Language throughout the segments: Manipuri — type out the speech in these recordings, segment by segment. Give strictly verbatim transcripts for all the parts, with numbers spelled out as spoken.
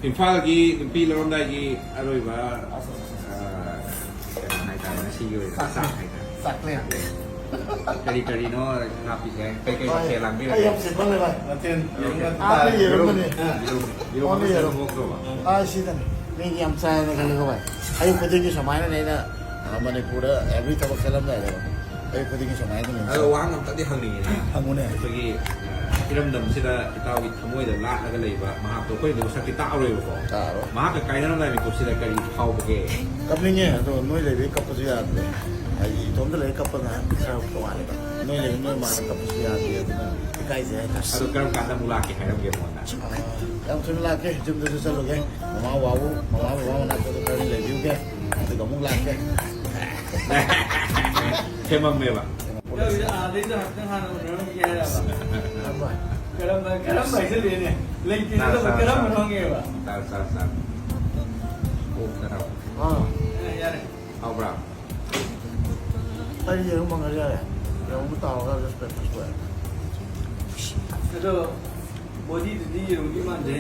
ꯏꯝꯐꯥꯜꯒꯤ ꯅꯨꯄꯤ ꯂꯧꯔꯝꯗꯥꯏꯒꯤ ꯑꯔꯣꯏꯕ, ꯑ, ꯀꯩꯅꯣ ꯍꯥꯏꯇꯥꯔꯦ, ꯉꯁꯤꯒꯤ ꯑꯣꯏꯅ ꯆꯥꯛ ꯍꯥꯏꯇꯥꯔꯦ꯫ ꯆꯥꯛꯂꯦꯟ꯫ ꯀꯔꯤ ꯀꯔꯤꯅꯣ ꯍꯥꯞꯄꯤꯁꯦ? ꯀꯩ ꯀꯩ ꯍꯣꯏ, ꯃꯊꯦꯜ ꯂꯥꯡꯕꯤꯔꯒꯦ? ꯑꯩ ꯌꯥꯝ simple ꯂꯦ, ꯚꯥꯏ꯫ ꯃꯊꯦꯜ ꯌꯦꯔꯨꯝ ꯉꯥꯛꯇ ꯑꯥ, ꯇꯥꯔꯦ꯫ ꯌꯦꯔꯨꯝ꯫ ꯌꯦꯔꯨꯝ ꯑꯃꯅꯦ꯫ ꯌꯦꯔꯨꯝ, ꯌꯦꯔꯨꯝ ꯑꯣꯟꯂꯤ ꯑꯃ ꯌꯦꯔꯨꯝ꯫ ꯃꯣꯛꯇ꯭ꯔꯣꯕ? ꯑꯥ, ꯁꯤꯗꯅꯤ꯫ ꯃꯤꯗꯤ ꯌꯥꯝ ꯆꯥꯏꯅ ꯈꯜꯂꯦꯀꯣ, ꯚꯥꯏ꯫ ꯑꯌꯨꯛ ꯈꯨꯗꯤꯡꯒꯤ ꯁꯨꯃꯥꯏꯅꯅꯦ ꯑꯩꯅ, ꯑ, ꯃꯅꯤꯄꯨꯔꯗ every ꯊꯕꯛ ꯆꯠꯂꯝꯗꯥꯏꯗ ꯑꯌꯨꯛ ꯈꯨꯗꯤꯡꯒꯤ ꯁꯨꯃꯥꯏꯅ ꯑꯗꯨꯝ ꯑꯗꯣ ꯆꯥꯏ꯫ ꯋꯥꯍꯪ ꯑꯃꯇꯗꯤ ꯍꯪꯅꯤꯡꯉꯤꯅꯦ꯫ ꯍꯪꯉꯨꯅꯦ꯫ ꯑꯩꯈꯣꯏꯒꯤ, ꯑ, ꯏꯔꯝꯗꯝꯁꯤꯗ ꯏꯇꯥꯎꯒꯤ ꯊꯃꯣꯏꯗ ꯂꯥꯠꯂꯒ ꯂꯩꯕ ꯃꯍꯥꯛꯇꯣ ꯑꯩꯈꯣꯏꯅꯗꯤ ꯃꯁꯛꯇꯤ ꯇꯥꯛꯑꯔꯣꯏꯕꯀꯣ꯫ ꯇꯥꯛꯑꯔꯣꯏ꯫ ꯃꯍꯥꯛꯀ ꯀꯥꯏꯅꯔꯝꯗꯥꯏ ꯃꯤꯀꯨꯞꯁꯤꯗ ꯀꯔꯤ ꯐꯥꯎꯕꯒꯦ? ꯀꯞꯅꯤꯡꯉꯦ, ꯑꯗꯣ ꯅꯣꯏ ꯂꯩꯕꯩ ꯀꯞꯄꯁꯨ ꯌꯥꯗ꯭ꯔꯦ꯫ ꯑꯩ ꯏꯇꯣꯝꯇ ꯂꯩ ꯀꯞꯄꯅ ꯈꯔ ꯇꯣꯉꯥꯜꯂꯦꯕ꯫ ꯅꯣꯏ ꯂꯩꯕ ꯅꯣꯏ ꯃꯥꯗ ꯀꯞꯄꯁꯨ ꯌꯥꯗꯦ, ꯑꯗꯨꯅ ꯏꯀꯥꯏꯖꯩ ꯍꯥꯏꯇꯥꯔꯦ꯫ ꯑꯗꯣ ꯀꯔꯝ ꯀꯥꯟꯗ ꯑꯃꯨꯛ ꯂꯥꯛꯀꯦ ꯍꯥꯏꯔꯝꯒꯦ ꯃꯉꯣꯟꯗ? ꯑ, ꯌꯥꯝ ꯊꯨꯅ ꯂꯥꯛꯀꯦ, ꯌꯨꯝꯗꯁꯨ ꯆꯠꯂꯨꯒꯦ꯫ ꯃꯃꯥ ꯕꯕꯥꯕꯨ, ꯃꯃꯥ ꯕꯕꯥ ꯃꯅꯥꯛꯇꯁꯨ ꯈꯔ ꯂꯩꯕꯤꯔꯨꯒꯦ, ꯑꯗꯨꯒ ꯑꯃꯨꯛ ꯂꯥꯛꯀꯦ꯫ ꯊꯦꯝꯃꯝꯃꯦꯕ꯫ ꯇꯧꯔꯤꯁꯦ ꯑꯥꯗꯩꯗ ꯍꯥꯏꯐꯦꯠꯇꯪ ꯍꯥꯟꯅ ꯎꯅꯔꯝꯈꯤꯒꯦ ꯍꯥꯏꯔꯕ? ꯀꯔꯝꯕ? ꯀꯔꯝꯕ, ꯀꯔꯝꯕ ꯍꯥꯏꯖꯜꯂꯛꯑꯦꯅꯦ? ꯂꯩꯇꯦ ꯇꯥ, ꯑꯗꯨꯕꯨ ꯇꯥ, ꯀꯔꯝꯕꯅꯣ ꯇꯥ꯫ ꯍꯪꯉꯦꯕ? ꯇꯥ, ꯇꯥ, ꯇꯥ꯫ ꯑꯣꯛꯇꯅ꯫ ꯑꯥ꯫ ꯑꯦ, ꯌꯥꯔꯦ꯫ ꯍꯥꯎꯕ꯭ꯔꯥ? ꯑꯩ ꯌꯦꯔꯨꯝ ꯃꯪꯒꯜ ꯌꯥꯔꯦ꯫ ꯌꯦꯔꯨꯝ ꯇꯥꯎꯔꯒ just breakfast ꯑꯣꯏꯔꯦ꯫ ꯑꯗꯣ ꯕꯣꯗꯤꯗꯨꯗꯤ ꯌꯦꯔꯨꯝꯗꯤ ꯃꯥꯟꯗꯦ꯫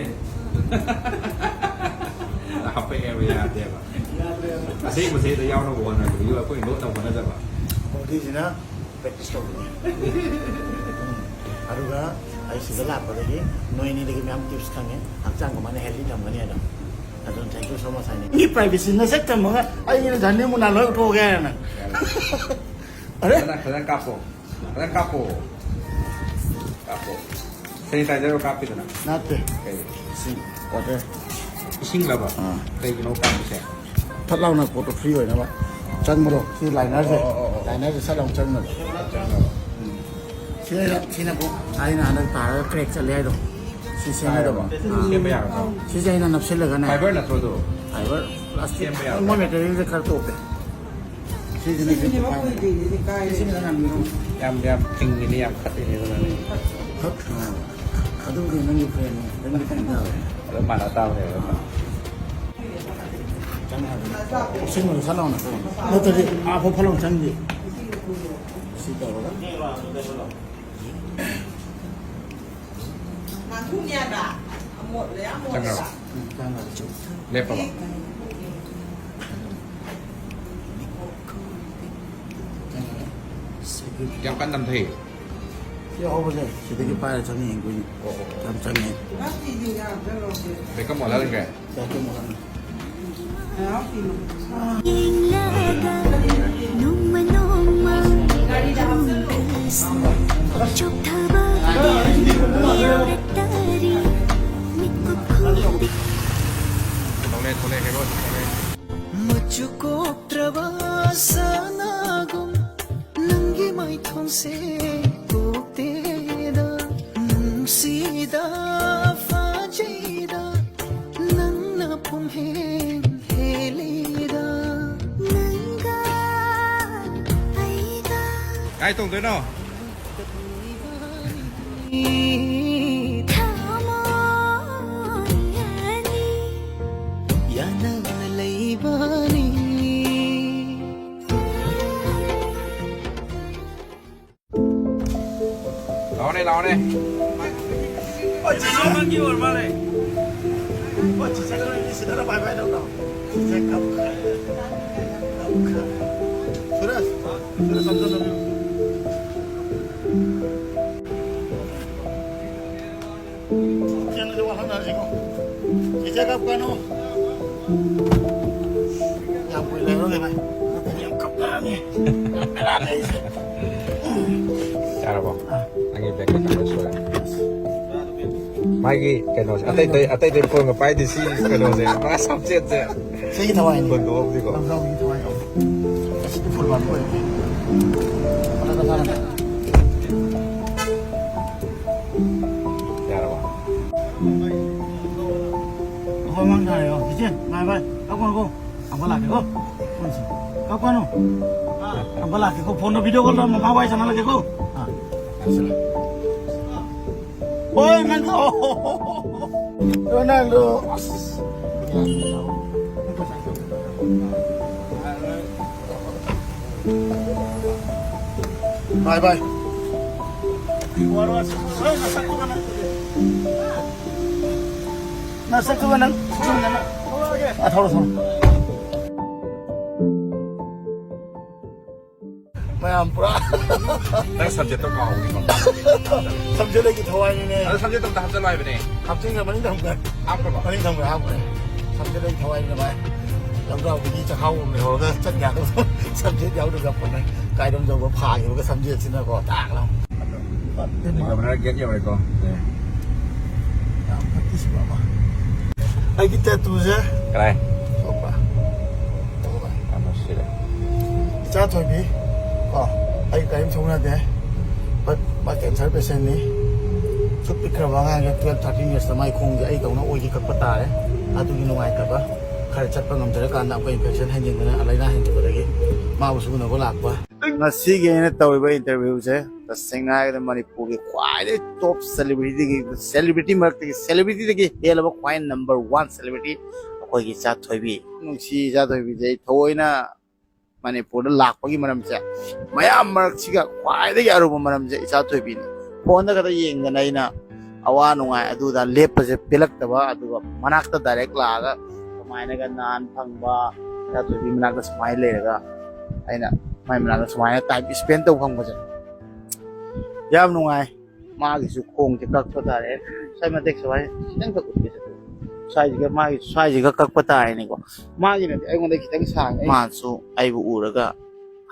ꯍꯥꯄꯛꯑꯦꯕ, ꯌꯥꯗꯦꯕ꯫ ꯌꯥꯗ꯭ꯔꯦꯕ꯫ ꯑꯁꯦꯡꯕꯁꯦ ꯍꯦꯛꯇ ꯌꯥꯎꯅꯕ ꯍꯣꯠꯅꯕꯗꯨ ꯑꯩꯈꯣꯏ ꯂꯣꯠꯅꯕ ꯍꯣꯠꯅꯖꯕ꯫ ꯕꯣꯗꯤꯁꯤꯅ practice ꯇꯧꯕꯅꯤ꯫ ꯎꯝ꯫ ꯑꯗꯨꯒ ꯑꯩ ꯁꯤꯗ ꯂꯥꯛꯄꯗꯒꯤ ꯅꯣꯏ ꯑꯅꯤꯗꯒꯤ ꯃꯌꯥꯝ tips ꯈꯪꯉꯦ, ꯍꯛꯆꯥꯡ ꯀꯃꯥꯏꯅ healthy ꯊꯝꯒꯅꯤ ꯍꯥꯏꯗꯣ꯫ ꯑꯗꯨꯅ thank you so much ꯍꯥꯏꯅꯤꯡꯉꯤ꯫ ꯃꯤ privacy ꯅꯁꯛ ꯊꯝꯃꯒ ꯑꯩꯅ ꯖꯍꯥꯅꯦ ꯃꯨꯅꯥ ꯂꯣꯏ ꯎꯠꯊꯣꯛꯑꯒꯦ ꯍꯥꯏꯔ ꯅꯪ꯫ ꯑꯔꯦ? ꯐꯖꯅ, ꯐꯖꯅ ꯀꯥꯞꯄꯣ꯫ ꯐꯖꯅ ꯀꯥꯞꯄꯣ꯫ ꯀꯥꯞꯄꯣ꯫ Sanitizer ꯔꯣ ꯀꯥꯞꯄꯤꯗꯅ? ꯅꯠꯇꯦ꯫ ꯀꯩ? ꯏꯁꯤꯡ, water꯫ ꯏꯁꯤꯡꯂꯕ? ꯑꯥ꯫ ꯀꯩꯒꯤꯅꯣ ꯀꯥꯞꯄꯤꯁꯦ? ꯐꯠ ꯂꯥꯎꯅ ꯄꯣꯠꯇꯣ free ꯑꯣꯏꯅꯕ꯫ ꯆꯪꯕꯗꯣ, ꯁꯤ liner ꯁꯦ꯫ ꯑꯣ, ꯑꯣ, ꯑꯣ, ꯑꯣ꯫ Liner ꯁꯦ ꯁꯠ ꯂꯥꯎꯅ ꯆꯪꯅꯕ꯫ ꯆꯪꯅꯕ꯫ ꯎꯝ꯫ ꯁꯤ ꯑꯩꯅ, ꯁꯤꯅꯕꯨ ꯑꯩꯅ ꯍꯟꯗꯛ ꯇꯥꯔꯒ crack ꯆꯠꯂꯦ ꯍꯥꯏꯗꯣ꯫ ꯁꯤ ꯁꯦꯝꯒꯗꯕ꯫ ꯁꯦꯝꯕ ꯌꯥꯒꯗ꯭ꯔꯣ? ꯁꯤꯁꯦ ꯑꯩꯅ ꯅꯞꯁꯤꯜꯂꯒꯅꯦ꯫ Fiber ꯅꯠꯇ꯭ꯔꯣ ꯑꯗꯣ? Fiber, plastic, ꯁꯦꯝꯕ ꯌꯥꯒꯗ꯭ꯔꯣ? ꯃꯣꯏ material ꯁꯦ ꯈꯔ ꯇꯣꯞꯄꯦ꯫ ꯁꯤꯁꯤꯅ ꯁꯤꯁꯤꯅꯦꯕ ꯈ꯭ꯋꯥꯏꯗꯒꯤ ꯁꯤꯁꯤꯅ ꯈꯔ ꯍꯥꯟꯕꯤꯔꯣ꯫ ꯌꯥꯝ, ꯌꯥꯝ ꯐꯤꯡꯉꯤꯅꯦ, ꯌꯥꯝ ꯈꯠꯂꯤꯅꯦ ꯑꯗꯨꯅꯅꯦ꯫ ꯈꯠ-, ꯑ, ꯑꯗꯨꯕꯨꯗꯤ ꯅꯪꯒꯤ friend ꯅꯤ, ꯅꯪꯒꯤ friend ꯇꯥꯕꯅꯤ꯫ ꯑꯗꯨꯝ ꯃꯥꯟꯅ ꯇꯥꯕꯅꯦꯕ꯫ ꯆꯪꯉꯦ ꯍꯥꯏꯕꯅꯤ꯫ ꯎꯞꯁꯤꯟꯕꯗꯣ ꯁꯠ ꯂꯥꯎꯅ ꯆꯪꯉꯦ꯫ ꯅꯠꯇ꯭ꯔꯗꯤ ꯑꯥ ꯐꯥꯎ ꯐꯠ ꯂꯥꯎꯅ ꯆꯪꯗꯦ꯫ ꯁꯤ ꯇꯧꯔꯒ꯫ ꯉꯥꯡꯊꯣꯛꯅꯤ ꯍꯥꯏꯕ꯫ ꯆꯪꯈ꯭ꯔꯕ? ꯂꯦꯞꯄꯕ? ꯌꯥꯝ ꯀꯟꯅ ꯅꯝꯊꯩꯌꯦ꯫ ꯁꯤ ꯑꯍꯧꯕꯁꯦ ꯁꯤꯗꯒꯤ ꯄꯥꯏꯔ ꯆꯪꯉꯤ, ꯌꯦꯡꯗꯣꯏꯅꯤ꯫ ꯑꯣ, ꯑꯣ, ꯑꯣ꯫ ꯌꯥꯝ ꯆꯪꯉꯦ꯫ ꯕꯦꯛꯀꯝ ꯑꯣꯜꯍꯜꯂꯦ꯫ ꯕꯦꯛꯀꯝ ꯑꯣꯜꯍꯟꯈ꯭ꯔꯦ꯫ ꯌꯦꯡꯂꯒ ꯅꯣꯡꯃ ꯅꯣꯡꯃ ꯍꯣꯡꯂꯛꯂꯁꯨ ꯆꯣꯛꯊꯕ ꯌꯥꯎꯔꯛꯇꯔꯤ ꯃꯤꯠꯀꯨꯞ ꯈꯨꯝꯕꯤ꯫ ꯊꯣꯛꯂꯛꯑꯦ, ꯊꯣꯛꯂꯛꯑꯦ, ꯍꯦꯔꯣꯁꯤ ꯊꯣꯛꯂꯛꯑꯦ꯫ ꯃꯆꯨ ꯀꯣꯛꯇ꯭ꯔꯕ ꯁꯅꯥꯒꯨꯝ ꯅꯪꯒꯤ ꯃꯥꯏꯊꯣꯡꯁꯦ ꯀꯣꯛꯇꯦꯗ, ꯅꯨꯡꯁꯤꯗ, ꯐꯖꯩꯗ, ꯅꯪꯅ ꯄꯨꯝꯍꯦꯟ ꯍꯦꯜꯂꯤꯗ꯫ ꯅꯪꯒ ꯑꯩꯒ ꯀꯥꯏ ꯇꯣꯡꯗꯣꯏꯅꯣ? ꯊꯃꯣꯏ ꯑꯅꯤ ꯌꯥꯅꯅ ꯂꯩꯕꯅꯤ꯫ ꯂꯥꯎꯅꯦ, ꯂꯥꯎꯅꯦ꯫ ꯍꯣꯏ, ꯆꯤꯆꯦ꯫ ꯅꯪꯒꯤ ꯑꯣꯏꯔ ꯃꯥꯜꯂꯦ꯫ ꯍꯣꯏ, ꯆꯤꯆꯦ, ꯅꯪ ꯁꯤꯗꯔ ꯕꯥꯏ ꯕꯥꯏ ꯇꯧꯔꯣ꯫ ꯆꯤꯆꯦ ꯀꯞꯈ꯭ꯔꯦ꯫ ꯀꯞꯈ꯭ꯔꯦ꯫ ꯁꯨꯔꯖ, ꯁꯨꯔꯖ, ꯑꯝꯇ ꯅꯝꯕꯤꯌꯨ꯫ ꯆꯦꯟꯅꯗꯤ ꯋꯥꯠꯍꯟꯅꯔꯁꯤꯀꯣ꯫ ꯆꯤꯆꯦ ꯀꯞꯀꯅꯨ꯫ ꯌꯥꯝ ꯀꯨꯏ ꯂꯩꯔꯣꯏ ꯚꯥꯏ꯫ ꯌꯥꯝ ꯀꯞꯅꯔꯅꯤ꯫ ꯌꯥꯝ ꯕꯦꯔꯥꯅꯤ ꯑꯩꯁꯦ꯫ ꯌꯥꯔꯕꯣ? ꯑꯥ꯫ ꯅꯪꯒꯤ ꯕꯦꯛ ꯀꯩꯀꯥ ꯂꯣꯏ ꯁꯣꯏꯔꯦ꯫ ꯃꯥꯒꯤ ꯀꯩꯅꯣꯁꯦ, ꯑꯇꯩ ꯑꯇꯩ, ꯑꯇꯩ ꯑꯇꯩ ꯐꯣꯟꯒ ꯄꯥꯏꯗꯦ, ꯁꯤ ꯀꯩꯅꯣꯁꯦ, ꯃꯥ ꯁꯝꯆꯦꯠꯁꯦ꯫ ꯁꯤꯒꯤ ꯊꯋꯥꯏꯅꯤ꯫ ꯍꯨꯟꯗꯣꯛꯑꯝꯗꯦꯀꯣ꯫ ꯂꯝꯖꯥꯎꯒꯤ ꯊꯋꯥꯏ ꯀꯧꯕ꯫ ꯑꯁꯤꯗꯤ ꯐꯨꯜ ꯃꯥꯟꯕ ꯑꯣꯏꯔꯦ꯫ ꯐꯖꯅ ꯐꯖꯅ꯫ ꯌꯥꯔꯕꯣ? ꯑꯩꯈꯣꯏ ꯃꯥꯡ ꯊꯥꯔꯦꯀꯣ꯫ ꯏꯆꯦ, ꯕꯥꯏ ꯕꯥꯏ꯫ ꯀꯞꯀꯅꯨꯀꯣ꯫ ꯑꯃꯨꯛꯀ ꯂꯥꯛꯀꯦꯀꯣ꯫ ꯄꯨꯟꯁꯤ꯫ ꯀꯞꯀꯅꯨ꯫ ꯑꯃꯨꯛꯀ ꯂꯥꯛꯀꯦꯀꯣ꯫ ꯐꯣꯟꯗ ꯚꯤꯗꯤꯑꯣ ꯀꯣꯜꯗ ꯃꯃꯥ ꯋꯥꯔꯤ ꯁꯥꯟꯅꯍꯜꯂꯒꯦꯀꯣ꯫ ꯑꯥ꯫ ꯍꯣꯏ, ꯅꯪ ꯀꯛꯑꯣ꯫ ꯔꯣꯅꯥꯜꯗꯣ꯫ ꯑꯁ꯫ ꯕꯥꯏ ꯕꯥꯏ꯫ ꯍꯣꯏ, ꯅꯁꯛꯇꯨꯒ ꯅꯪ꯫ ꯅꯪ ꯆꯠꯈꯤꯕ ꯅꯪ ꯆꯠꯈꯤꯕ ꯅꯪ꯫ ꯊꯣꯛꯂꯛꯑꯣ꯫ ꯑꯥ, ꯊꯧꯔꯣ, ꯊꯧꯔꯣ꯫ ꯃꯌꯥꯝ ꯄꯨꯔꯥ ꯅꯪ ꯁꯕꯖꯦꯛꯇꯣ ꯀꯥꯎꯅꯤꯀꯣ꯫ ꯁꯕꯖꯦꯛ ꯑꯩꯒꯤ ꯊꯋꯥꯏꯅꯤꯅꯦ꯫ ꯑꯗꯣ ꯁꯕꯖꯦꯛꯇꯣ ꯑꯝꯇ ꯍꯥꯞꯆꯜꯂꯣ ꯍꯥꯏꯕꯅꯦ꯫ ꯍꯥꯞꯆꯤꯟꯈ꯭ꯔꯦ, ꯃꯅꯤꯡ ꯊꯝꯈ꯭ꯔꯦ꯫ ꯍꯥꯞꯈ꯭ꯔꯕꯣ? ꯃꯅꯤꯡ ꯊꯝꯈ꯭ꯔꯦ, ꯍꯥꯞꯈ꯭ꯔꯦ꯫ ꯁꯕꯖꯦꯛ ꯑꯩꯒꯤ ꯊꯋꯥꯏꯅꯤꯅꯦ ꯚꯥꯏ꯫ ꯂꯝꯖꯥꯎꯕꯤꯒꯤ ꯆꯥꯛꯍꯥꯎ ꯑꯃ ꯂꯩꯍꯧꯔꯒ ꯆꯠ ꯌꯥꯗꯕ꯫ ꯁꯕꯖꯦꯛ ꯌꯥꯎꯗꯕ ꯄꯣꯠꯅꯦ꯫ ꯀꯥꯏꯔꯣꯝꯗꯧꯕ ꯐꯥꯈꯤꯕꯒ ꯁꯝꯖꯦꯠꯁꯤꯅꯀꯣ ꯇꯥꯛ ꯂꯥꯎ꯫ ꯒꯚꯔꯅꯔ ꯒꯦꯠ ꯌꯧꯔꯦꯀꯣ꯫ ꯌꯥꯝ ꯐꯠꯇꯦ ꯁꯤꯕ ꯑꯃ꯫ ꯑꯩꯒꯤ ꯇꯦꯇꯨꯁꯦ ꯀꯗꯥꯏ? ꯊꯣꯛꯄ꯭ꯔꯥ? ꯊꯣꯛꯄ꯭ꯔꯥ? ꯌꯥꯝ ꯅꯨꯡꯁꯤꯔꯦ꯫ ꯏꯆꯥ ꯊꯣꯏꯕꯤ ꯀꯣ, ꯑꯩ ꯀꯔꯤꯝ ꯊꯧꯅꯗꯦ꯫ But ꯃꯥ ꯀꯦꯟꯁꯔ ꯄꯦꯁꯦꯟꯅꯤ꯫ ꯁꯨꯛ ꯄꯤꯛꯈ꯭ꯔꯕ ꯑꯉꯥꯡꯁꯦ twelve thirteen yearsꯇ ꯃꯥꯏ ꯈꯣꯡꯁꯦ ꯑꯩ ꯇꯧꯅ ꯑꯣꯏꯒꯤ ꯀꯛꯄ ꯇꯥꯔꯦ꯫ ꯑꯗꯨꯒꯤ ꯅꯨꯡꯉꯥꯏꯇꯕ꯫ ꯈꯔ ꯆꯠꯄ ꯉꯝꯗ꯭ꯔꯀꯥꯟꯗ ꯑꯩꯈꯣꯏ ꯏꯟꯐꯦꯛꯁꯟ ꯍꯦꯟꯖꯤꯟꯗꯅ ꯂꯥꯏꯅꯥ ꯍꯦꯟꯖꯤꯟꯕꯗꯒꯤ ꯃꯥꯕꯨꯁꯨ ꯎꯅꯕ ꯂꯥꯛꯄ꯫ ꯉꯁꯤꯒꯤ ꯑꯩꯅ ꯇꯧꯔꯤꯕ interviewꯁꯦ ꯇꯁꯦꯡꯅ ꯍꯥꯏꯔꯒꯗꯤ ꯃꯅꯤꯄꯨꯔꯒꯤ ꯈ꯭ꯋꯥꯏꯗꯒꯤ top celebrityꯗꯒꯤ, celebrity ꯃꯔꯛꯇꯒꯤ celebrityꯗꯒꯤ ꯍꯦꯜꯂꯕ ꯈ꯭ꯋꯥꯏ number one celebrity ꯑꯩꯈꯣꯏꯒꯤ ꯏꯆꯥ ꯊꯣꯏꯕꯤ꯫ ꯅꯨꯡꯁꯤ ꯏꯆꯥ ꯊꯣꯏꯕꯤꯁꯦ ꯑꯩ ꯊꯑꯣꯏꯅ ꯃꯅꯤꯄꯨꯔꯗ ꯂꯥꯛꯄꯒꯤ ꯃꯔꯝꯁꯦ, ꯃꯌꯥꯝ ꯃꯔꯛꯁꯤꯒ ꯈ꯭ꯋꯥꯏꯗꯒꯤ ꯑꯔꯨꯕ ꯃꯔꯝꯁꯦ ꯏꯆꯥ ꯊꯣꯏꯕꯤꯅꯤ꯫ ꯐꯣꯟꯗ ꯈꯛꯇ ꯌꯦꯡꯗꯅ ꯑꯩꯅ ꯑꯋꯥ ꯅꯨꯡꯉꯥꯏ ꯑꯗꯨꯗ ꯂꯦꯞꯄꯁꯦ ꯄꯦꯜꯂꯛꯇꯕ, ꯑꯗꯨꯒ ꯃꯅꯥꯛꯇ direct ꯂꯥꯛꯑꯒ ꯀꯃꯥꯏꯅꯒ ꯅꯍꯥꯟ ꯐꯪꯕ ꯏꯆꯥ ꯊꯣꯏꯕꯤ ꯃꯅꯥꯛꯇ ꯁꯨꯃꯥꯏꯅ ꯂꯩꯔꯒ ꯑꯩꯅ ꯃꯥꯏ ꯃꯅꯥꯛꯇ ꯁꯨꯃꯥꯏꯅ time spend ꯇꯧꯕ ꯐꯪꯕꯁꯦ ꯌꯥꯝ ꯅꯨꯡꯉꯥꯏ꯫ ꯃꯥꯒꯤꯁꯨ ꯈꯣꯡꯁꯦ ꯀꯛꯄ ꯇꯥꯔꯦ꯫ ꯁ꯭ꯋꯥꯏ ꯃꯇꯦꯛ ꯁ꯭ꯋꯥꯏ ꯈꯤꯇꯪ ꯈꯛ ꯎꯠꯀꯦꯁꯦ꯫ ꯁ꯭ꯋꯥꯏꯁꯤꯒ ꯃꯥꯒꯤ ꯁ꯭ꯋꯥꯏꯁꯤꯒ ꯀꯛꯄ ꯇꯥꯔꯦꯅꯦꯀꯣ꯫ ꯃꯥꯒꯤꯅꯗꯤ ꯑꯩꯉꯣꯟꯗ ꯈꯤꯇꯪ ꯁꯥꯡꯉꯦ꯫ ꯃꯥꯅꯁꯨ ꯑꯩꯕꯨ ꯎꯔꯒ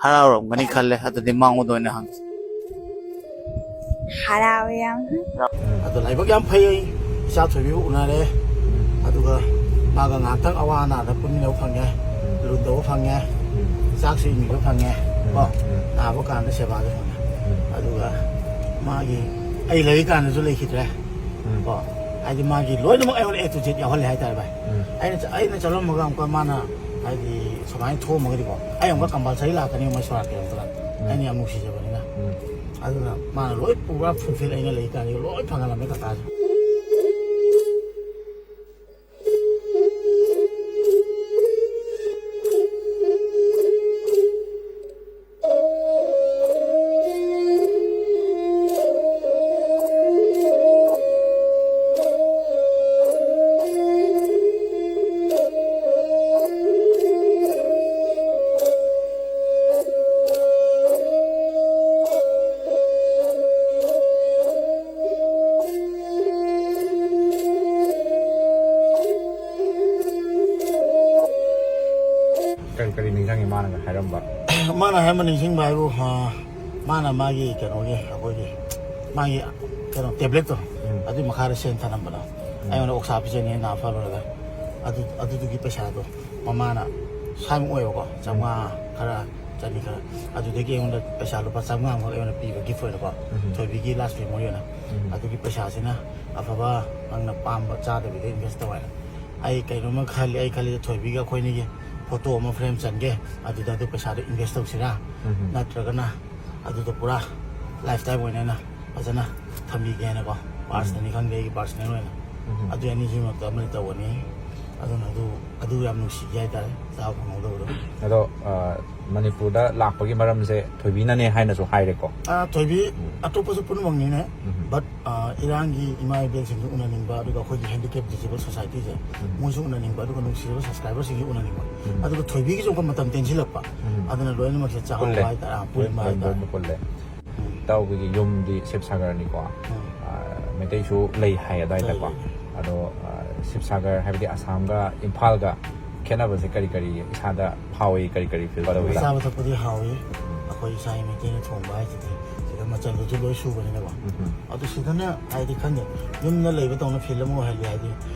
ꯍꯔꯥꯎꯔꯝꯒꯅꯤ ꯈꯜꯂꯦ꯫ ꯑꯗꯨꯗꯤ ꯃꯉꯣꯟꯗ ꯑꯣꯏꯅ ꯍꯪꯁꯤ꯫ ꯍꯔꯥꯎꯋꯦ ꯌꯥꯝ꯫ ꯑꯗꯣ ꯂꯥꯏꯕꯛ ꯌꯥꯝ ꯐꯩ, ꯑꯩ ꯏꯆꯥ ꯊꯣꯏꯕꯤꯕꯨ ꯎꯅꯔꯦ꯫ ꯑꯗꯨꯒ ꯃꯥꯒ ꯉꯥꯏꯍꯥꯛꯇꯪ ꯑꯋꯥ ꯑꯅꯥꯗ ꯄꯨꯟꯃꯤꯟꯅꯕ ꯐꯪꯉꯦ, ꯂꯨꯟꯗꯧꯕ ꯐꯪꯉꯦ, ꯆꯥꯛꯁꯨ ꯏꯟꯕꯤꯕ ꯐꯪꯉꯦ ꯀꯣ, ꯅꯥꯕ ꯀꯥꯟꯗ ꯁꯦꯕꯥꯁꯨ ꯐꯪꯉꯦ꯫ ꯑꯗꯨꯒ ꯃꯥꯒꯤ ꯑꯩ ꯂꯩꯔꯤꯀꯥꯟꯗꯁꯨ ꯂꯩꯈꯤꯗ꯭ꯔꯦ ꯀꯣ, ꯍꯥꯏꯗꯤ ꯃꯥꯒꯤ ꯂꯣꯏꯅꯃꯛ ꯑꯩꯉꯣꯟꯗ A to Z ꯌꯥꯎꯍꯜꯂꯦ ꯍꯥꯏꯇꯥꯔꯦ ꯚꯥꯏ꯫ ꯑꯩꯅ ꯆ-, ꯑꯩꯅ ꯆꯠꯂꯝꯃꯒ ꯑꯃꯨꯛꯀ ꯃꯥꯅ ꯍꯥꯏꯗꯤ ꯁꯨꯃꯥꯏꯅ ꯊꯣꯛꯑꯝꯃꯒꯗꯤꯀꯣ, ꯑꯩ ꯑꯃꯨꯛꯀ compulsory ꯂꯥꯛꯀꯅꯤ ꯃꯣꯏ ꯁꯣꯔꯥꯠꯀꯤ ꯑꯃꯨꯛꯀ꯫ ꯑꯩꯅ ꯌꯥꯝ ꯅꯨꯡꯁꯤꯖꯕꯅꯤꯅ꯫ ꯑꯗꯨꯅ ꯃꯥꯅ ꯂꯣꯏ ꯄꯨꯔꯥ fulfill ꯑꯩꯅ ꯂꯩ ꯀꯥꯟꯗ ꯂꯣꯏ ꯐꯪꯍꯜꯂꯝꯃꯦ ꯀꯀꯥꯁꯦ꯫ ꯀꯔꯤ ꯀꯔꯤ ꯅꯤꯡꯁꯤꯡꯉꯤ ꯃꯥꯅꯒ ꯍꯥꯏꯔꯝꯕ? ꯃꯥꯅ ꯍꯥꯏꯔꯝꯕ ꯅꯤꯡꯁꯤꯡꯕ ꯍꯥꯏꯕꯨ, ꯑ, ꯃꯥꯅ ꯃꯥꯒꯤ ꯀꯩꯅꯣꯒꯤ, ꯑꯩꯈꯣꯏꯒꯤ, ꯃꯥꯒꯤ ꯀꯩꯅꯣ ꯇꯦꯕ꯭ꯂꯦꯠꯇꯣ, ꯎꯝ. ꯑꯗꯨꯒꯤ ꯃꯈꯥꯗ ꯁꯦꯟ ꯊꯅꯝꯕꯗꯣ, ꯎꯝ. ꯑꯩꯉꯣꯟꯗ ꯑꯣꯛꯁꯥ ꯄꯤꯖꯅꯤ ꯅꯥ ꯐꯔꯨꯔꯒ, ꯑꯗꯨ, ꯑꯗꯨꯗꯨꯒꯤ ꯄꯩꯁꯥꯗꯣ ꯃꯃꯥꯅ ꯁ꯭ꯋꯥꯏꯃꯨꯛ ꯑꯣꯏꯕꯀꯣ, ꯆꯥꯝꯃꯉꯥ ꯈꯔ, ꯆꯅꯤ ꯈꯔ, ꯑꯗꯨꯗꯒꯤ ꯑꯩꯉꯣꯟꯗ ꯄꯩꯁꯥ ꯂꯨꯄꯥ ꯆꯥꯝꯃꯉꯥ ꯑꯃꯈꯛ ꯑꯩꯉꯣꯟꯗ ꯄꯤꯕ ꯒꯤꯐ ꯑꯣꯏꯅꯀꯣ, ꯎꯝ. ꯊꯣꯏꯕꯤꯒꯤ ꯂꯥꯁ ꯃꯦꯃꯣꯔꯤ ꯑꯣꯏꯅ. ꯎꯝ. ꯑꯗꯨꯒꯤ ꯄꯩꯁꯥꯁꯤꯅ ꯑꯐꯕ ꯅꯪꯅ ꯄꯥꯝꯕ ꯆꯥꯗꯕꯤꯗ ꯏꯟꯚꯦꯁ ꯇꯧ ꯍꯥꯏꯅ. ꯑꯩ ꯀꯩꯅꯣꯝꯃ ꯈꯜꯂꯤ, ꯑꯩ ꯈꯜꯂꯤꯁꯦ ꯊꯣꯏꯕꯤꯒ ꯑꯩꯈꯣꯏꯅꯤꯒꯤ ꯐꯣꯇꯣ ꯑꯃ ꯐ꯭ꯔꯦꯝ ꯆꯟꯒꯦ, ꯑꯗꯨꯗ ꯑꯗꯨ ꯄꯩꯁꯥꯗꯣ ꯏꯟꯚꯦꯁ ꯇꯧꯁꯤꯔꯥ, ꯎꯝ. ꯅꯠꯇ꯭ꯔꯒꯅ ꯑꯗꯨꯗꯣ ꯄꯨꯔꯥ ꯂꯥꯏꯐ ꯇꯥꯏꯝ ꯑꯣꯏꯅ ꯑꯩꯅ ꯐꯖꯅ ꯊꯝꯕꯤꯒꯦꯅꯀꯣ, ꯄꯥꯔꯁꯅꯦꯜꯂꯤ ꯈꯪꯗꯦ, ꯑꯩꯒꯤ ꯄꯥꯔꯁꯅꯦꯜ ꯑꯣꯏꯅ. ꯎꯝ. ꯑꯗꯨ ꯑꯅꯤꯁꯤꯒꯤ ꯃꯔꯛꯇ ꯑꯃꯗꯤ ꯇꯧꯒꯅꯤ. ꯑꯗꯨꯅ ꯑꯗꯨ, ꯑꯗꯨ ꯌꯥꯝ ꯅꯨꯡꯁꯤꯈꯤ ꯍꯥꯏꯇꯥꯔꯦ, ꯆꯥꯕ ꯐꯪꯍꯧꯗꯕꯗꯣ. ꯑꯗꯣ, ꯑ, ꯃꯅꯤꯄꯨꯔꯗ ꯂꯥꯛꯄꯒꯤ ꯃꯔꯝꯁꯦ ꯊꯣꯏꯕꯤꯅꯅꯦ ꯍꯥꯏꯅꯁꯨ ꯍꯥꯏꯔꯦꯀꯣ. ꯑ, ꯊꯣꯏꯕꯤ, ꯎꯝ. ꯑꯇꯣꯞꯄꯁꯨ ꯄꯨꯝꯅꯃꯛꯅꯤꯅꯦ, ꯎꯝ. But, ꯑ, ꯏꯔꯥꯡꯒꯤ ꯏꯃꯥ ꯏꯕꯦꯜꯁꯤꯡꯁꯨ ꯎꯅꯅꯤꯡꯕ, ꯑꯗꯨꯒ ꯑꯩꯈꯣꯏꯒꯤ ꯍꯦꯟꯗꯤꯀꯦꯞ ꯗꯤꯁꯦꯕꯜ ꯁꯣꯁꯥꯏꯇꯤꯁꯦ, ꯎꯝ. ꯃꯣꯏꯁꯨ ꯎꯅꯅꯤꯡꯕ, ꯑꯗꯨꯒ ꯅꯨꯡꯁꯤꯔꯕ ꯁꯕꯁꯀ꯭ꯔꯥꯏꯕꯔꯁꯤꯡꯁꯨ ꯎꯅꯅꯤꯡꯕ. ꯎꯝ. ꯑꯗꯨꯒ ꯊꯣꯏꯕꯤꯒꯤꯁꯨ ꯑꯃꯨꯛꯀ ꯃꯇꯝ ꯇꯦꯟꯁꯤꯜꯂꯛꯄ. ꯎꯝ. ꯑꯗꯨꯅ ꯂꯣꯏꯅꯃꯛꯁꯦ ꯆꯥꯍꯧꯕ ꯄꯨꯜꯂꯦ. ꯍꯥꯏꯇꯥꯔꯦ, ꯑ, ꯄꯨꯟꯕ ꯂꯣꯏ-, ꯍꯥꯏꯇꯥꯔꯦ. ꯂꯣꯏꯅ ꯄꯨꯜꯂꯦ. ꯎꯝ. ꯏꯇꯥꯎꯒꯤ ꯌꯨꯝꯗꯤ ꯁꯤꯕꯁꯥꯒꯔꯅꯤꯀꯣ. ꯎꯝ. ꯑ, ꯃꯩꯇꯩꯁꯨ ꯂꯩ ꯍꯥꯏ ꯑꯗꯥꯏꯗꯀꯣ. ꯂꯩ, ꯂꯩ. ꯑꯗꯣ, ꯑ, ꯁꯤꯕꯁꯥꯒꯔ ꯍꯥꯏꯕꯗꯤ ꯑꯁꯥꯝꯒ ꯏꯝꯐꯥꯜꯒ ꯈꯦꯠꯅꯕꯁꯦ ꯀꯔꯤ ꯀꯔꯤ ꯏꯁꯥꯗ ꯐꯥꯎꯏ, ꯀꯔꯤ ꯀꯔꯤ ꯐꯤꯜ ꯇꯧꯏ? ꯆꯥꯕ ꯊꯛꯄꯗꯤ ꯍꯥꯎꯏ. ꯑꯩꯈꯣꯏ ꯏꯁꯥꯒꯤ ꯃꯩꯇꯩꯅ ꯊꯣꯡꯕ ꯍꯥꯏꯁꯤꯗꯤ ꯁꯤꯗ ꯃꯆꯜꯗꯨꯁꯨ ꯂꯣꯏ ꯁꯨꯕꯅꯤꯅꯀꯣ. ꯎꯝ. ꯑꯗꯨ ꯁꯤꯗꯅ ꯍꯥꯏꯗꯤ ꯈꯪꯗꯦ, ꯌꯨꯝꯗ ꯂꯩꯕ ꯇꯧꯅ ꯐꯤꯜ ꯑꯃ ꯑꯣꯏꯍꯜꯂꯤ. ꯍꯥꯏꯗꯤ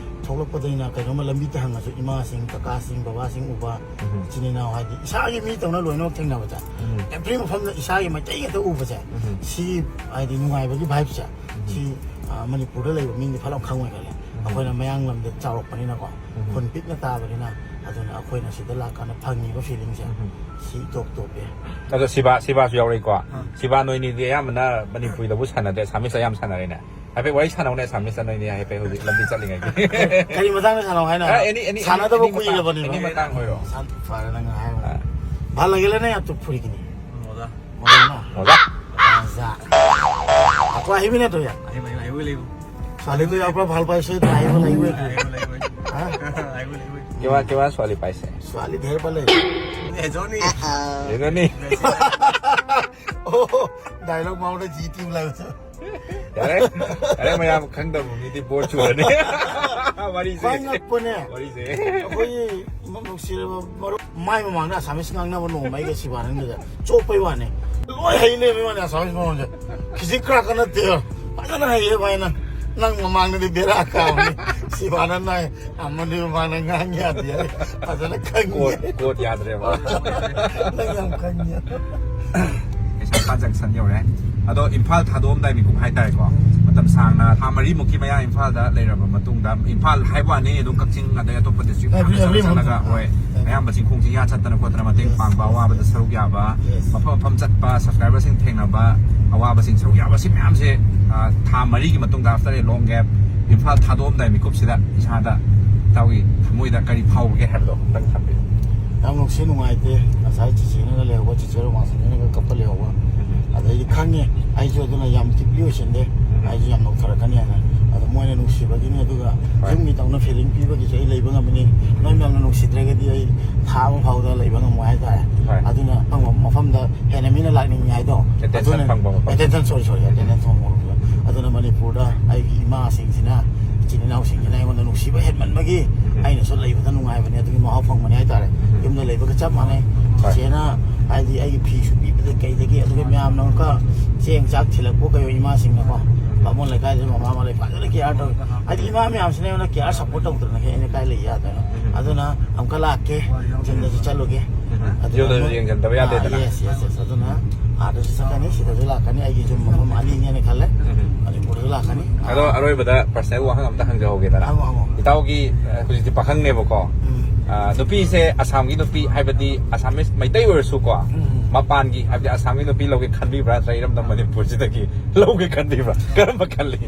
ꯊꯣꯛꯂꯛꯄꯗꯩꯅ ꯀꯩꯅꯣꯝꯃ ꯂꯝꯕꯤꯗ ꯍꯪꯉꯁꯨ ꯏꯃꯥꯁꯤꯡ, ꯀꯀꯥꯁꯤꯡ, ꯕꯕꯥꯁꯤꯡ ꯎꯕ, ꯎꯝ. ꯏꯆꯤꯟ ꯏꯅꯥꯎ ꯍꯥꯏꯗꯤ ꯏꯁꯥꯒꯤ ꯃꯤ ꯇꯧꯅ ꯂꯣꯏꯅꯃꯛ ꯊꯦꯡꯅꯕꯁꯦ, ꯎꯝ. ꯑꯦꯚ꯭ꯔꯤ ꯃꯐꯝꯗ ꯏꯁꯥꯒꯤ ꯃꯩꯇꯩ ꯉꯥꯛꯇ ꯎꯕꯁꯦ, ꯎꯝ. ꯁꯤ ꯍꯥꯏꯗꯤ ꯅꯨꯡꯉꯥꯏꯕꯒꯤ ꯚꯥꯏꯕꯁꯦ, ꯎꯝ. ꯁꯤ, ꯑ, ꯃꯅꯤꯄꯨꯔꯗ ꯂꯩꯕ ꯃꯤꯗꯤ ꯐꯠ ꯂꯥꯎ ꯈꯪꯉꯣꯏ ꯈꯜꯂꯦ. ꯎꯝ. ꯑꯩꯈꯣꯏꯅ ꯃꯌꯥꯡ ꯂꯝꯗ ꯆꯥꯎꯔꯛꯄꯅꯤꯅꯀꯣ, ꯎꯝ. ꯈꯨꯟ ꯄꯤꯛꯅ ꯇꯥꯕꯅꯤꯅ, ꯑꯗꯨꯅ ꯑꯩꯈꯣꯏꯅ ꯁꯤꯗ ꯂꯥꯛꯀꯥꯟꯗ ꯐꯪꯉꯤꯕ ꯐꯤꯂꯤꯡꯁꯦ, ꯎꯝ. ꯁꯤ ꯏꯇꯣꯞ ꯇꯣꯞꯄꯦ. ꯑꯗꯣ ꯁꯤꯕꯥ, ꯁꯤꯕꯥꯁꯨ ꯌꯥꯎꯔꯛꯏꯀꯣ. ꯑꯥ. ꯁꯤꯕꯥ, ꯅꯣꯏꯅꯤꯗꯤ ꯑꯌꯥꯝꯕꯅ ꯃꯅꯤꯄꯨꯔꯤꯗꯕꯨ ꯁꯥꯟꯅꯗꯦ, ꯑꯁꯥꯃꯤꯁ ꯑꯌꯥꯝ ꯁꯥꯟꯅꯔꯦꯅꯦ. ꯍꯥꯏꯐꯦꯠ ꯋꯥꯔꯤ ꯁꯥꯟꯅꯧꯅꯦ, ꯑꯁꯥꯃꯤꯁꯇ ꯅꯣꯏꯅꯤ ꯍꯥꯏꯐꯦꯠ ꯍꯧꯖꯤꯛ ꯂꯝꯕꯤ ꯆꯠꯂꯤꯉꯩꯒꯤ꯫ ꯀꯔꯤ ꯃꯇꯥꯡꯗ ꯁꯥꯟꯅꯧ ꯍꯥꯏꯅꯣ? ꯑ, ꯑꯦꯅꯤ, ꯑꯦꯅꯤ, ꯁꯥꯟꯅꯗꯕ ꯑꯦꯅꯤ ꯃꯇꯥꯡ, ꯀꯨꯏꯔꯕꯅꯦꯕ꯫ ꯑꯦꯅꯤ ꯃꯇꯥꯡ ꯑꯣꯏꯔꯣ꯫ ꯁꯥꯟ-, ꯐꯔꯦ ꯅꯪ ꯍꯥꯏꯕ꯫ ꯑ꯫ ভাল লাগিলে নে ইয়াত ফুৰি কিনি? মজা। মজা ন? মজা। মজা। আকৌ আহিবি নে তই ইয়াত? আহিম, আহিম, আহিবই লাগিব। ছোৱালীটো ইয়াৰ পৰা ভাল পাইছে, তই আহিব লাগিবই। আহিব লাগিবই। হা? আহিব লাগিবই। কিমান, কিমান ছোৱালী পাইছে? ছোৱালী ঢেৰ পালে। এজনী। এজনী? অ, ডাইলগ মাৰোঁতে জি টি ওলাই গৈছে। ꯌꯥꯔꯦ, ꯌꯥꯔꯦ, ꯃꯌꯥꯝ ꯈꯪꯗꯕ ꯃꯤꯗꯤ ꯕꯣꯔ ꯆꯨꯔꯅꯤ꯫ ꯋꯥꯔꯤꯁꯦ꯫ ꯈ꯭ꯋꯥꯏ ꯉꯛꯄꯅꯦ꯫ ꯋꯥꯔꯤꯁꯦ꯫ ꯑꯩꯈꯣꯏꯒꯤ ꯏꯃꯝ ꯅꯨꯡꯁꯤꯔꯕ ꯃꯔꯨꯞ ꯃꯥꯏ ꯃꯃꯥꯡꯗ ꯑꯁꯥꯃꯤꯁ ꯉꯥꯡꯅꯕ ꯅꯣꯡꯃ ꯑꯩꯒ ꯁꯤꯕꯥꯅꯟꯗꯗ ꯆꯣꯞꯄꯩ ꯋꯥꯅꯦ꯫ ꯂꯣꯏ ꯍꯩ ꯂꯩꯔꯝꯃꯤ ꯋꯥꯅꯦ ꯑꯁꯥꯃꯤꯁ ꯃꯔꯣꯟꯁꯦ꯫ ꯈꯤꯖꯤꯛ ꯈꯔ ꯅꯠꯇꯦ꯫ ꯐꯖꯅ ꯍꯩꯌꯦ ꯚꯥꯏ ꯅꯪ꯫ ꯅꯪ ꯃꯃꯥꯡꯗꯗꯤ ꯕꯦꯔꯥ ꯀꯥꯕꯅꯤ꯫ ꯁꯤꯕꯥꯅꯟꯗ ꯍꯥꯏ꯫ ꯑꯃꯗꯤ ꯃꯃꯥꯡꯗ ꯉꯥꯡ ꯌꯥꯗꯦ ꯍꯥꯏ꯫ ꯐꯖꯅ ꯈꯪꯉꯦ꯫ ꯀꯣꯠ, ꯀꯣꯠ ꯌꯥꯗ꯭ꯔꯦꯕ꯫ ꯅꯪ ꯌꯥꯝ ꯈꯪꯉꯦ꯫ ꯀꯩꯁꯥꯝꯄꯥꯠ ꯖꯪꯁꯟ ꯌꯧꯔꯦ꯫ ꯑꯗꯣ ꯏꯝꯐꯥꯜ ꯊꯥꯗꯣꯛꯑꯝꯗꯥꯏ ꯃꯤꯀꯨꯞ ꯍꯥꯏꯇꯥꯔꯦꯀꯣ꯫ ꯃꯇꯝ ꯁꯥꯡꯅ ꯊꯥ ꯃꯔꯤꯃꯨꯛꯀꯤ ꯃꯌꯥ ꯏꯝꯐꯥꯜꯗ ꯂꯩꯔꯕ ꯃꯇꯨꯡꯗ, ꯏꯝꯐꯥꯜ ꯍꯥꯏꯕ ꯋꯥꯅꯤ, ꯑꯗꯨꯝ ꯀꯛꯆꯤꯡ ꯑꯗꯩ ꯑꯇꯣꯞꯄ ꯗꯤꯁꯇ꯭ꯔꯤꯛ ꯑꯦ, ꯃꯌꯥꯝꯗ ꯑꯦ, ꯆꯠꯂ ꯑꯦ, ꯆꯠꯂꯒ, ꯑꯦ, ꯍꯣꯏ, ꯑꯦ, ꯑꯌꯥꯝꯕ ꯆꯤꯡꯈꯣꯡ ꯆꯤꯡꯌꯥ ꯆꯠꯇꯅ ꯈꯣꯠꯇꯅ ꯃꯇꯦꯡ ꯄꯥꯡꯕ, ꯑꯋꯥꯕꯗ ꯁꯔꯨꯛ ꯌꯥꯕ, Yes. ꯃꯐꯝ ꯃꯐꯝ ꯆꯠꯄ, ꯁꯕꯁꯀ꯭ꯔꯥꯏꯕꯔꯁꯤꯡ ꯊꯦꯡꯅꯕ, ꯑꯋꯥꯕꯁꯤꯡ ꯁꯔꯨꯛ ꯌꯥꯕ, ꯁꯤ ꯃꯌꯥꯝꯁꯦ, ꯑ, ꯊꯥ ꯃꯔꯤꯒꯤ ꯃꯇꯨꯡꯗ, after a long gap, Imphal ꯊꯥꯗꯣꯛꯑꯝꯗꯥꯏ ꯃꯤꯀꯨꯞꯁꯤꯗ ꯏꯁꯥꯗ ꯏꯇꯥꯎꯒꯤ ꯊꯃꯣꯏꯗ ꯀꯔꯤ ꯐꯥꯎꯒꯦ ꯍꯥꯏꯕꯗꯣ ꯑꯝꯇꯪ ꯊꯝꯕꯤꯌꯨ꯫ ꯌꯥꯝ ꯅꯨꯡꯁꯤ ꯅꯨꯡꯉꯥꯏꯇꯦ꯫ ꯉꯁꯥꯏ ꯆꯤꯆꯦꯅꯒ ꯂꯩꯍꯧꯕ, ꯆꯤꯆꯦ ꯔꯣꯃꯥꯟꯁꯤꯅꯤꯅꯒ ꯀꯞꯄ ꯂꯩꯍꯧꯕ꯫ ꯑꯗꯩꯗꯤ ꯈꯪꯉꯦ, ꯑꯩꯁꯨ ꯑꯗꯨꯅ ꯌꯥꯝ ꯗꯤꯞꯂꯤ ꯑꯣꯏꯁꯤꯟꯗꯦ꯫ ꯑꯩꯁꯨ ꯌꯥꯝ ꯅꯣꯛꯊꯔꯛꯀꯅꯤ ꯍꯥꯏꯅ꯫ ꯑꯗꯣ ꯃꯣꯏꯅ ꯅꯨꯡꯁꯤꯕꯒꯤꯅꯤ, ꯑꯗꯨꯒ ꯍꯣꯏ꯫ ꯌꯨꯝꯒꯤꯗꯧꯅ ꯐꯤꯂꯤꯡ ꯄꯤꯕꯒꯤꯁꯨ ꯑꯩ ꯂꯩꯕ ꯉꯝꯃꯤꯅꯤ꯫ ꯅꯣꯏ ꯃꯌꯥꯝꯅ ꯅꯨꯡꯁꯤꯗ꯭ꯔꯒꯗꯤ ꯑꯩ ꯊꯥ ꯑꯃ ꯐꯥꯎꯗ ꯂꯩꯕ ꯉꯝꯃꯣꯏ ꯍꯥꯏꯇꯥꯔꯦ꯫ ꯍꯣꯏ꯫ ꯑꯗꯨꯅ ꯑꯃ ꯃꯐꯝꯗ ꯍꯦꯟꯅ ꯃꯤꯅ ꯂꯥꯛꯅꯤꯡꯉꯤ ꯍꯥꯏꯗꯣ꯫ Attention ꯑꯗꯨꯅ ꯐꯪꯕ ꯃꯐꯝ꯫ Attention, sorry, sorry, attention ꯐꯪꯕ ꯃꯐꯝ꯫ ꯑꯗꯨꯅ ꯃꯅꯤꯄꯨꯔꯗ ꯑꯩꯒꯤ ꯏꯃꯥꯁꯤꯡꯁꯤꯅ, ꯏꯆꯤꯟ ꯏꯅꯥꯎꯁꯤꯡꯁꯤꯅ ꯑꯩꯉꯣꯟꯗ ꯅꯨꯡꯁꯤꯕ ꯍꯦꯟꯃꯟꯕꯒꯤ ꯑꯩꯅꯁꯨ ꯂꯩꯕꯗ ꯅꯨꯡꯉꯥꯏꯕꯅꯦ, ꯑꯗꯨꯒꯤ ꯃꯍꯥꯎ ꯐꯪꯕꯅꯦ ꯍꯥꯏꯇꯥꯔꯦ꯫ ꯌꯨꯝꯗ ꯂꯩꯕꯒ ꯆꯞ ꯃꯥꯟꯅꯩ꯫ ꯍꯣꯏ꯫ ꯆꯤꯆꯦꯅ ꯍꯥꯏꯗꯤ ꯑꯩꯒꯤ ꯐꯤ ꯁꯨꯕꯤꯕꯗ ꯀꯩꯗꯒꯤ, ꯑꯗꯨꯒ ꯃꯌꯥꯝꯅ ꯑꯃꯨꯛꯀ ꯆꯦꯡ ꯆꯥꯛ ꯊꯤꯜꯂꯛꯄ ꯀꯩꯑꯣ ꯏꯃꯥꯁꯤꯡꯅꯀꯣ꯫ ꯕꯥꯃꯣꯟ ꯂꯩꯀꯥꯏꯗ ꯃꯃꯥ ꯑꯃ ꯂꯩ ꯐꯖꯅ care ꯇꯧꯋꯤ꯫ ꯍꯥꯏꯗꯤ ꯏꯃꯥ ꯃꯌꯥꯝꯁꯤꯅ ꯑꯩꯉꯣꯟꯗ care support ꯇꯧꯗ꯭ꯔꯒꯗꯤ ꯑꯩꯅ ꯀꯥꯏ ꯂꯩ ꯌꯥꯗꯣꯏꯅꯣ? ꯑꯗꯨꯅ ꯑꯃꯨꯛꯀ ꯂꯥꯛꯀꯦ꯫ ꯌꯨꯝꯗꯁꯨ ꯆꯠꯂꯨꯒꯦ꯫ ꯑꯗꯨꯒ ꯌꯨꯝꯗꯁꯨ ꯅꯣꯏ-, ꯌꯦꯡꯁꯤꯟꯗꯕ ꯌꯥꯗꯦꯗꯅ꯫ ꯑꯥ, yes, yes, yes. ꯑꯗꯨꯅ ꯑꯥꯗꯁꯨ ꯆꯠꯀꯅꯤ, ꯁꯤꯗꯁꯨ ꯂꯥꯛꯀꯅꯤ꯫ ꯑꯩꯒꯤ ꯌꯨꯝ ꯃꯐꯝ ꯑꯅꯤꯅꯦꯅ ꯈꯜꯂꯦ꯫ ꯃꯅꯤꯄꯨꯔꯗꯁꯨ ꯂꯥꯛꯀꯅꯤ꯫ ꯑꯗꯣ ꯑꯔꯣꯏꯕꯗ personal ꯋꯥꯍꯪ ꯑꯝꯇ ꯍꯪꯖꯍꯧꯒꯦꯗꯅ꯫ ꯍꯪꯉꯣ, ꯍꯪꯉꯣ꯫ ꯏꯇꯥꯎꯒꯤ, ꯑ, ꯍꯧꯖꯤꯛꯇꯤ ꯄꯥꯈꯪꯅꯦꯕꯀꯣ꯫ ꯎꯝ꯫ ꯑ, ꯅꯨꯄꯤꯁꯦ ꯑꯁꯥꯝꯒꯤ ꯅꯨꯄꯤ, ꯍꯥꯏꯕꯗꯤ ꯑꯁꯥꯃꯤꯁ ꯃꯩꯇꯩ ꯑꯣꯏꯔꯁꯨꯀꯣ, ꯎꯝ꯫ ꯃꯄꯥꯟꯒꯤ, ꯍꯥꯏꯕꯗꯤ ꯑꯁꯥꯝꯒꯤ ꯅꯨꯄꯤ ꯂꯧꯒꯦ ꯈꯟꯕꯤꯕ꯭ꯔꯥ, ꯅꯠꯇ꯭ꯔꯒ ꯏꯔꯝꯗꯝ ꯃꯅꯤꯄꯨꯔꯁꯤꯗꯒꯤ ꯂꯧꯒꯦ ꯈꯟꯕꯤꯕ꯭ꯔꯥ? ꯀꯔꯝꯕ ꯈꯜꯂꯤ?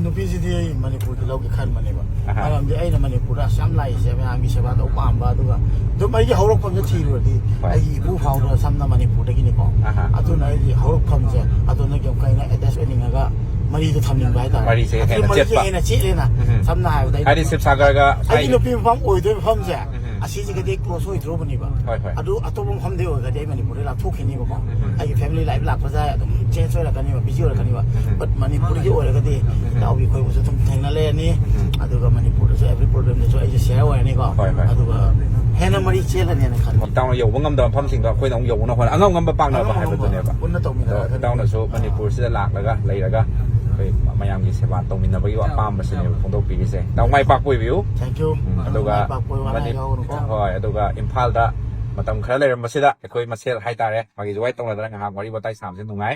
ꯅꯨꯄꯤꯁꯤꯗꯤ ꯑꯩ ꯃꯅꯤꯄꯨꯔꯒꯤ ꯂꯧꯒꯦ ꯈꯟꯕꯅꯦꯕ꯫ ꯑꯍꯥ꯫ ꯃꯔꯝꯗꯤ ꯑꯩꯅ ꯃꯅꯤꯄꯨꯔꯗ ꯑꯁꯨꯛ ꯌꯥꯝ ꯂꯥꯛꯏꯁꯦ ꯃꯌꯥꯝꯒꯤ ꯁꯦꯕꯥ ꯇꯧꯕ ꯄꯥꯝꯕ, ꯑꯗꯨꯒ ꯑꯗꯨꯝ ꯑꯩꯒꯤ ꯍꯧꯔꯛꯐꯝꯗ ꯊꯤꯔꯨꯔꯗꯤ ꯍꯣꯏ꯫ ꯑꯩꯒꯤ ꯏꯄꯨ ꯐꯥꯎꯗ ꯁꯝꯅ ꯃꯅꯤꯄꯨꯔꯗꯒꯤꯅꯤꯀꯣ꯫ ꯑꯍꯥ꯫ ꯑꯗꯨꯅ ꯑꯩꯒꯤ ꯍꯧꯔꯛꯐꯝꯁꯦ ꯑꯗꯨꯅ ꯌꯥꯝ ꯀꯩꯅ attach ꯑꯣꯏꯅꯤꯡꯉꯒ ꯃꯔꯤꯗꯣ ꯊꯝꯅꯤꯡꯕ ꯍꯥꯏꯇꯥꯔꯦ꯫ ꯃꯔꯤꯁꯦ ꯑꯗꯨꯅ ꯍꯦꯟꯅ ꯃꯔꯤꯁꯦ ꯆꯦꯠꯄ꯫ ꯍꯦꯟꯅ ꯆꯦꯠꯂꯦꯅ꯫ ꯎꯝ꯫ ꯁꯝꯅ ꯍꯥꯏꯔꯕꯗ ꯑꯩꯅ ꯍꯥꯏꯗꯤ ꯁꯤꯕꯁꯥꯒꯔꯒ ꯑꯩꯒꯤ ꯁ꯭ꯋꯥꯏꯒꯤ ꯅꯨꯄꯤ ꯃꯐꯝ ꯑꯣꯏꯗꯣꯏꯕ ꯃꯐꯝꯁꯦ ꯎꯝ꯫ ꯑꯁꯤꯁꯤꯒꯗꯤ close ꯑꯣꯏꯗ꯭ꯔꯣꯕꯅꯦꯕ꯫ ꯍꯣꯏ, ꯍꯣꯏ꯫ ꯑꯗꯨ ꯑꯇꯣꯞꯄ ꯃꯐꯝꯗ ꯑꯣꯏꯔꯒꯗꯤ ꯑꯩ ꯃꯅꯤꯄꯨꯔꯗ ꯂꯥꯞꯊꯣꯛꯈꯤꯅꯤꯕꯀꯣ꯫ ꯑꯩꯒꯤ family life ꯂꯥꯛꯄꯁꯦ ꯑꯗꯨꯝ ꯆꯦꯟꯖ ꯑꯣꯏꯔꯛꯀꯅꯤꯕ, ꯕꯤꯖꯤ ꯑꯣꯏꯔꯛꯀꯅꯤꯕ꯫ ꯎꯝ꯫ ꯕꯠ ꯃꯅꯤꯄꯨꯔꯒꯤ ꯑꯣꯏꯔꯒꯗꯤ ꯏꯇꯥꯎꯕꯤ ꯑꯩꯈꯣꯏꯕꯨꯁꯨ ꯑꯗꯨꯝ ꯊꯦꯡꯅ ꯂꯩꯔꯅꯤ꯫ ꯎꯝ꯫ ꯑꯗꯨꯒ ꯃꯅꯤꯄꯨꯔꯗꯁꯨ every problemꯗꯁꯨ ꯑꯩꯁꯦ ꯁꯤꯌꯔ ꯑꯣꯏꯔꯅꯤꯀꯣ꯫ ꯍꯣꯏ, ꯍꯣꯏ꯫ ꯑꯗꯨꯒ ꯍꯦꯟꯅ ꯃꯔꯤ ꯆꯦꯜꯂꯅꯤꯅ ꯈꯜꯂꯤ꯫ ꯏꯇꯥꯎꯅ ꯌꯧꯕ ꯉꯝꯗꯕ ꯃꯐꯝꯁꯤꯡꯗꯣ ꯑꯩꯈꯣꯏꯅ ꯑꯃꯨꯛ ꯌꯧꯕꯅ ꯍꯣꯠꯅ ꯑꯉꯝ ꯉꯝꯕ ꯄꯥꯡꯅꯕ ꯑꯉꯝ ꯉꯝꯕ ꯍꯥꯏꯕꯗꯨꯅꯦꯕ꯫ ꯄꯨꯟꯅ ꯇꯧꯃꯤꯟꯅꯔꯒ ꯑꯗꯣ ꯏꯇꯥꯎꯅꯁꯨ ꯃꯅꯤꯄꯨꯔꯁꯤꯗ ꯂꯥꯛꯂꯒ ꯂꯩꯔꯒ ꯑꯩꯈꯣꯏ ꯃꯌꯥꯝꯒꯤ ꯁꯦꯕꯥ ꯇꯧꯃꯤꯟꯅꯕꯒꯤ ꯑꯄꯥꯝꯕꯁꯤꯅꯦꯕ ꯐꯣꯡꯗꯣꯛꯄꯤꯔꯤꯁꯦ꯫ ꯏꯇꯥꯎ ꯃꯥꯏ ꯄꯥꯛꯄ ꯑꯣꯏꯕꯤꯌꯨ꯫ Thank you꯫ ꯎꯝ, ꯑꯗꯨꯒ ꯃꯥꯏ ꯄꯥꯛꯄ ꯑꯣꯏꯌꯨ, ꯑꯅꯥ ꯃꯅꯤ-, ꯑꯌꯦꯛ ꯌꯥꯎꯒꯅꯨꯀꯣ꯫ ꯍꯣꯏ, ꯑꯗꯨꯒ ꯏꯝꯐꯥꯜꯗ ꯃꯇꯝ ꯈꯔ ꯂꯩꯔꯝꯕꯁꯤꯗ ꯑꯩꯈꯣꯏ ꯃꯁꯦꯜ ꯍꯥꯏꯇꯥꯔꯦ, ꯋꯥꯔꯤ ꯋꯥꯇꯥꯏ ꯁꯥꯕꯁꯦ ꯅꯨꯡꯉꯥꯏ꯫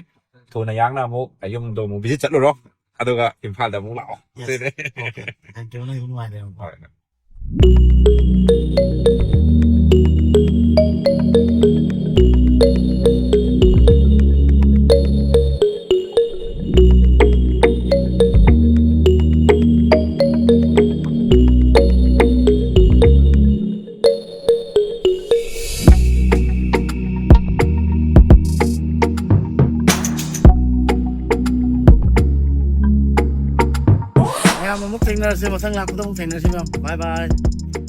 ꯊꯨꯅ ꯌꯥꯡꯅ ꯑꯃꯨꯛ ꯌꯨꯝꯗꯣ ꯑꯃꯨꯛ ꯚꯤꯖꯤꯠ ꯆꯠꯂꯨꯔꯣ, ꯑꯗꯨꯒ ꯏꯝꯐꯥꯜꯗ ꯑꯃꯨꯛ ꯂꯥꯛꯑꯣ꯫ Yes. ꯁꯤꯅꯦ꯫ Okay꯫ Thank you꯫ ꯅꯪꯁꯨ ꯅꯨꯡꯉꯥꯏꯅ ꯂꯩꯔꯝꯃꯣ꯫ ꯍꯣꯏ꯫ ꯃꯌꯥꯝ ꯑꯃꯨꯛ ꯊꯦꯡꯅꯔꯁꯦ, ꯃꯊꯪ ꯂꯥꯛꯄꯗ ꯑꯃꯨꯛ ꯊꯦꯡꯅꯔꯁꯤ ꯃꯌꯥꯝ꯫ Bye bye꯫